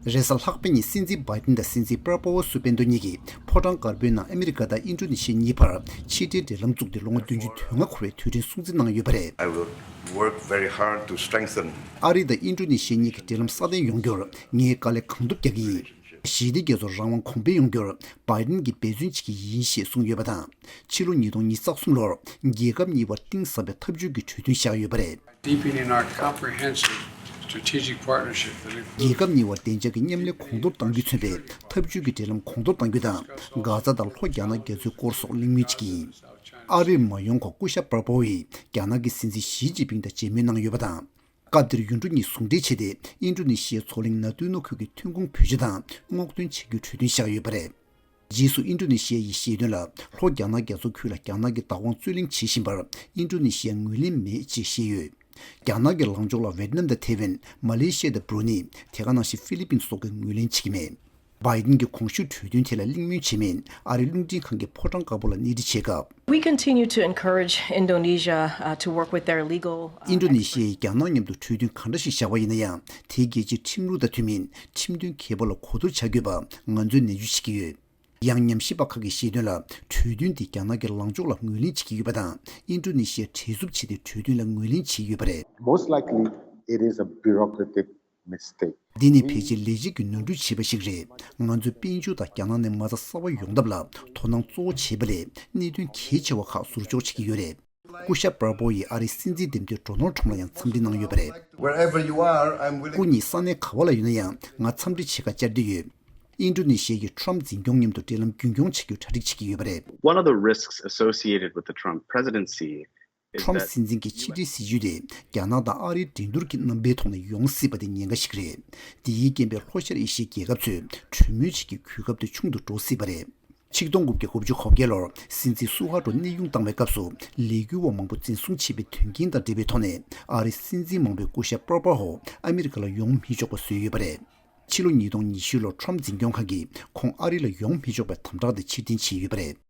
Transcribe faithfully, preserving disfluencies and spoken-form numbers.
རེས་གཟའ་ལྷག་པའི་ཉིན་སྲིད་འཛིན་བྷའི་ཏིན་དང་སྲིད་འཛིན་པར་པོ་ཝོ་སུ་བན་ཏོ་གཉིས་ཀྱིས་ཕོ་བྲང་དཀར་པོའི་ནང་ཨ་མི་རི་ཀ་དང་ཨིན་ཌོ་ནེ་ཤི་ཡ་གཉིས་བར་ཕྱི་འབྲེལ་འབྲེལ་ལམ་བཙུགས་ཏེ་ལོ་ངོ་བདུན་ཅུ་དོན་ལྔ་འཁོར་བའི་དུས་དྲན་སྲུང་བརྩི་གནང་ཡོད་པ་རེད། I will work very hard to strengthen. ཨ་རི་དང་ཨིན་ཌོ་ནེ་ཤི་ཡ་གཉིས་ཀྱི་འབྲེལ་ལམ་སྲ་བརྟན་ཡོང་རྒྱུར་ངས་དཀའ་ལས་གང་ཐུབ་རྒྱག་གི་ཡིན། ཞི་བདེ་རྒྱ་མཚོར་རང་དབང་གོང་འཕེལ་ཡོང་རྒྱུར་བྷའི་ཏིན་གྱིས་འབད་བརྩོན་བྱེད་ཀྱི་ཡིན་ཞེས་གསུངས་ཡོད་པ་དང་། ཕྱི་ལོ་ཉིས་སྟོང་ཉི་ཤུ་རྩ་གསུམ་ལོར་རྒྱལ་ཁབ་གཉིས་བར་གཏིང་ཟབ་པའི་འཐབ་ཇུས་ཀྱི་གྲོས་མཐུན་བཞག་ཡོད་པ་རེད། Deepening our comprehensive strategic partnership that includes རྒྱལ་ཁབ་གཉིས་བར་བདེ་འཇགས་ཀྱི་མཉམ་ལས་གོང་མཐོར་གཏང་རྒྱུས་མཚོན་པའི་འཐབ་ཇུས་ཀྱི་འབྲེལ་ལམ་གོང་མཐོར་གཏང་རྒྱུ་དང་། གྷ་ཛ་དང་ལྷོ་རྒྱ་ནག་རྒྱ་མཚོའི་སྐོར་སོགས་གླེང་མོལ་བྱེད་ཀྱི་ཡིན། ཨ་རིར་མ་ཡོང་གོང་སྐུ་ཞབས་པར་པོ་ཡིས་རྒྱ་ནག་གི་སྲིད་འཛིན་ཞི་ཅིན་ཕིང་དང་མཇལ་མོལ་གནང་ཡོད་པ་དང་། སྐབས་དེར་ཡུལ་གྲུ་གཉིས་ཟུང་འབྲེལ་བྱས་ཏེ་ཨིན་ཌོ་ནེ་ཤི་ཡའི་མཚོ་གླིང་ན་ཏུའུ་ནུ་ཁུལ་གྱི་ཐོན་ཁུངས་བེད་སྤྱོད་དང་སྔོག་འདོན་བྱ་རྒྱུའི་གྲོས་མཐུན་བཞག་ཡོད་པ་རེད། རྗེས་སུ་ཨིན་ཌོ་ནེ་ཤི་ཡ་ཡིས་བཤད་དོན་ལ། ལྷོ་རྒྱ་ནག་རྒྱ་མཚོ་ཁུལ་ལ་རྒྱ་ནག་གི་བདག་དབང་རྩོད་གླེང་བྱེད་བཞིན་པར་ཨིན་ཌོ་ནེ་ཤི་ཡ་ངོས་ལེན་མེད་ཅེས་བཤད་ཡོད། རྒྱ་ནག་གི་ལངས་ཕྱོགས་ལ་ཝེ་ཏི་ནམ་དང་ཐེ་ཝན། མ་ལེ་ཤི་ཡ་དང་བྷུ་རུ་ནེ། དེ་ག་ནང་བཞིན་ཧྥི་ལི་པིན་སོགས་ཀྱིས་ངོས་ལེན་བྱེད་ཀྱི་མེད། བྷའི་ཏིན་གྱིས་གོང་ཞུས་གྲོས་མཐུན་དེ་ལ་གླེང་མོལ་བྱས་མིན་ཨ་རིའི་རླུང་འཕྲིན་ཁང་གིས་ཕོ་བྲང་དཀར་པོ་ལ་གནས་འདྲི་བྱས་སྐབས། We continue to encourage Indonesia, uh, to work with their legal, uh, ཨིན་ཌོ་ནེ་ཤི་ཡས་རྒྱ་ནག་མཉམ་དུ་གྲོས་མཐུན་ག་འདྲ་ཞིག་བཞག་པ་ཡིན་ན་ཡང་། དེའི་རྒྱལ་སྤྱིའི་ཁྲིམས་ལུགས་དང་མཐུན་མིན་ཁྲིམས་དོན་གལ་པོ་ལ་གོ་བསྡུར་བྱ་དགོས་པ་ང་ཚོས་ནན་བརྗོད་བྱེད་ཀྱི་ཡོད། ཡང་ཉམས་ཞིབ་པ་ཁག་གིས་བཤད་དོན་ལ། གྲོས་མཐུན་དེ་རྒྱ་ནག་གི་ལངས་ཕྱོགས་ལ་ངོས་ལེན་བྱེད་ཀྱི་ཡོད་པ་དང་། ཨིན་ཌོ་ནེ་ཤི་ཡས་བྲེལ་འཚུབ་བྱས་ཏེ་གྲོས་མཐུན་ལ་ངོས་ལེན་བྱེད་ཀྱི་ཡོད་པ་རེད། Most likely, it is a bureaucratic mistake. འདི་ནི་ཕལ་ཆེར་ལས་བྱེད་ཀྱིས་ནོར་འཁྲུལ་བྱས་པ་ཞིག་རེད། ང་ཚོས་དཔལ་འབྱོར་དང་རྒྱ་ནག་ནས་མ་རྩ་གསར་པ་ཡོང་ཐབས་ལ་དོ་སྣང་གཙོ་བོ་བྱས་པ་ལས། གནད་དོན་གལ་ཆེ་བ་ཁག་ཟུར་འཇོག་བྱེད་ཀྱི་ཡོད་རེད། སྐུ་ཞབས་པར་པོ་ཡིས་ཨ་རིའི་སྲིད་འཛིན་འདེམས་ཐོན་ཌོ་ནལ་ཁྲམ་ལ་ཡང་འཚམས་འདྲི་གནང་ཡོད་པ་རེད། Wherever you are, I'm willing. སྐུ་ཉིད་ས་གནས་ག་བ་ལ་ཡོད་ན་ཡང་ང་འཚམས་འདྲི་བྱེད་ཁ་བཅར་འདོད་ཡོད། ཨིན་ཌོ་ནེ་ཤི་ཡའི་ཁྲམ་འཛིན་སྐྱོང་མཉམ་དུ་འབྲེལ་ལམ་རྒྱུན་འཁྱོངས་བྱ་རྒྱུར་གྲ་སྒྲིག་བྱེད་ཀྱི་ཡོད་པ་རེད། One of the risks associated with the Trump presidency is ཁྲམ་that སྲིད་འཛིན་གྱི་ཕྱི་འབྲེལ་སྲིད་ཇུས་དེ་རྒྱ་ནག་དང་ཨ་རིའི་འགྲན་བསྡུར་གྱི་རྣམ་པའི་ཐོག་ནས་ཡོང་སྲིད་པ་དེ་ཉེན་ཁ་ཞིག་རེད། དེའི་རྐྱེན་པས་ལྷོ་ཤར་ཨེ་ཤི་ཡའི་རྒྱལ་ཁབ་ཚོས་གྲོས་མོལ་བྱེད་ཀྱི་གོ་སྐབས་དེ་ཆུང་དུ་འགྲོ་སྲིད་པ་རེད། ཆིག་སྟོང་དགུ་བརྒྱ་དགུ་བཅུ་གོ་བརྒྱད་ལོར་སྲིད་འཛིན་སུ་ཧ་ཏྲོ་གནས་དབྱུང་བཏང་བའི་སྐབས་སུ་ལས་འགུལ་བ་མང་པོ་འཛིན་བཟུང་བྱས་པའི་དོན་རྐྱེན་དང་འབྲེལ་བའི་ཐོག་ནས་ཨ་རིའི་སྲིད་འཛིན་མང་པོས་སྐུ་ཞབས་པར་པོ་ཧོ་ཨ་མི་རི་ཀ་ལ་ཡོང་མི་ཆོག་པ་བཟོས་ཡོད་པ་རེད། ཕྱི་ལོ་ཉིས་སྟོང་ཉི་ཤུ་ལོར་ཁྲམ་འཛིན་སྐྱོང་ཁང་གིས་ཁོང་ཨ་རི་ལ་ཡོང་མི་ཆོག་པའི་དམ་དྲག་དེ་ཕྱིར་འཐེན་བྱས་ཡོད་པ་རེད།